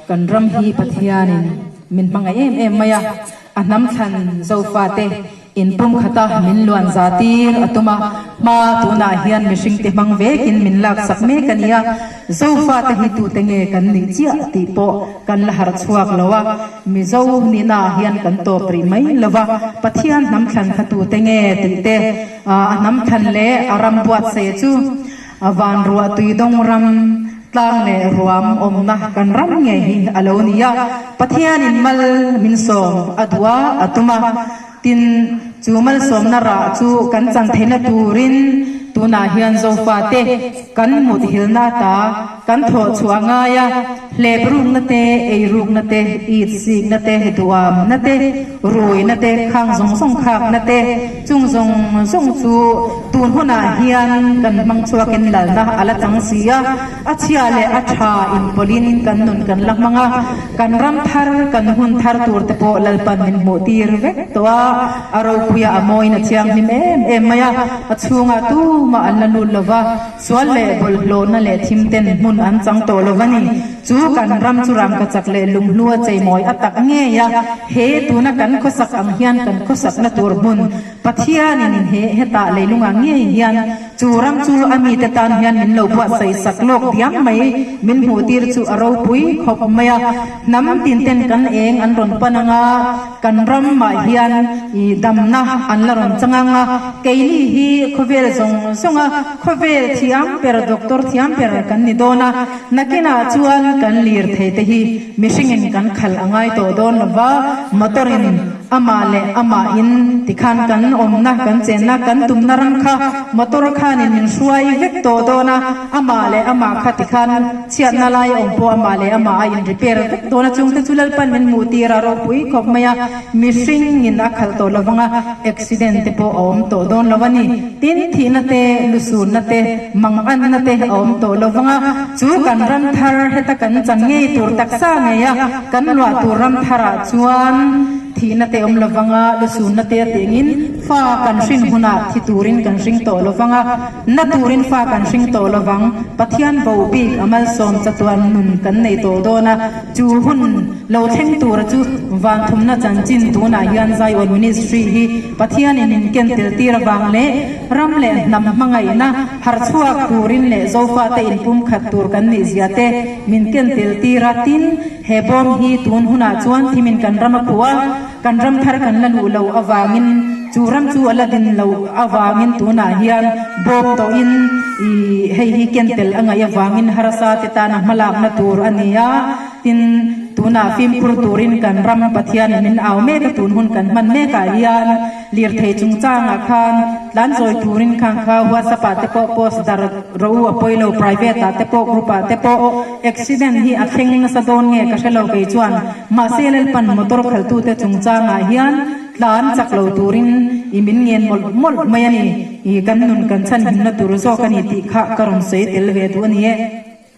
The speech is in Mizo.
Kan ram hi Pathianin min hmangaih em em mai a, a hnam thlan Zofate in pumkhata min luan za tir a tum a, hma tunah hian mihringte hmang vekin min laksak mek a nia, Zofate hi tute nge kan nih chiah tih pawh kan la harh chhuak lo a, Mizo nihnaah hian kan tawp rih mai lo va, Pathian hnam thlan kha tute nge tih te, a hnam thlan leh a ram buatsaih chu van ruah tui dawng ram tlang leh ruam awmna kan ram ngei hi a lo ni a, Pathianin mal min sawm a duh a, a tum a. Tin, chu malsawmna rah chu kan chan theihna turin tunah hian Zofate kan mut hilna ta kan thawh chhuah ngai a, hlep rukna te, ei rukna te, it sikna te, duamna te, ruina te, khang zawng zawng khakna te, chung zawng zawng chu tun hunah hian kan hmang chhuakin lalna a la chang si a. A chhia leh a tha inpawlhin kan nun kan la hmang a, kan ram thar, kan hun thar tur te pawh Lalpan min hmuh tir vek tawh a, a ropuia a mawiin a thianghlim em em mai a, a chhungah tumah an la lut lo va, sual leh bawlhhlawhna leh thim ten hmun an chang tawh lo va ni. Chu kan ram chu rangkachak leh lunghlua cheimawi a tak ngei a, he tuna kan khawsak ang hian kan khawsakna tur hmun Pathianin he hetah leilungah ngei hian chu ram chu a mite tan hian min lo buatsaih sak lawk diam mai, min hmuhtir chu a ropui khawp mai a. Hnam tinten kan eng an rawn pan ang a, kan ramah hian i damna an la rawn chang ang a. Keini hi khawvel zawng zawnga khawvel thiam ber, doctor thiam ber kan ni dawn a, nakinah chuan kan lir thei te hi mihringin kan khalh a ngai tawh dawn lo va, motor-in Amah leh amah in tikhan kan awmna, kan chenna, kan tumna ram kha motor khanin min hruai vek tawh dawn a, amah leh amah kha tikhan chhiatna lai awm pawh amah leh amah a in repair vek dawn a, chungte chu Lalpan min hmuh tir a ropui khawp mai a, mihring in a khalh tawh lovang a, accident te pawh a awm tawh dawn lo a ni. Tin, thihna te, lusunna te, manganna te a awm tawh lovang a, chu kan ram thar heta kan chan ngei tur taksa ngei a, Kan luah tur ram tharah chuan thihna te awm lovang a, lusunna te a tih angin fa kan hrin hunah thi turin kan hring tawh lovang a, na turin fa kan hring tawh lovang. Pathian bo bik a malsawm chatuan nun kan nei tawh dawn a, chu hun lo thleng tura chu vanthumna chanchin tunah hian Zion Ministry hi Pathianin min ken tel tir avang leh ram leh hnam hmangaihna harchhuak turin leh Zofate inpumkhat tur kan nih zia te Min ken tel tir a, tin, he bawm hi tun hunah chuan thimin kan ram a khuh a, kan ram thar kan la luh loh avangin, chu ram chu a la din loh avangin tunah hian bawm tawhin i hei hi ken tel a ngaih avangin harsa te tana hmalakna tur a ni a, tin, tunah fimkhur turin kan ram Pathianin min au mek a, tun hun kan hman mekah hian. Lirthei chungchangah khan tlan chawi turin khang kha WhatsApp ah te pawh post dar ro a pawi lo, private ah te pawh group ah te pawh accident hi a thleng nasa dawn nge ka hre lo kei chuan mahse Lalpan motor khaltute chungchangah hian tlan chak lo turin i min ngen mawlh mawlh mai a ni, i kan nun kan chhan himna tur zawk a ni tih kha ka rawn sawi tel ve duh a ni e.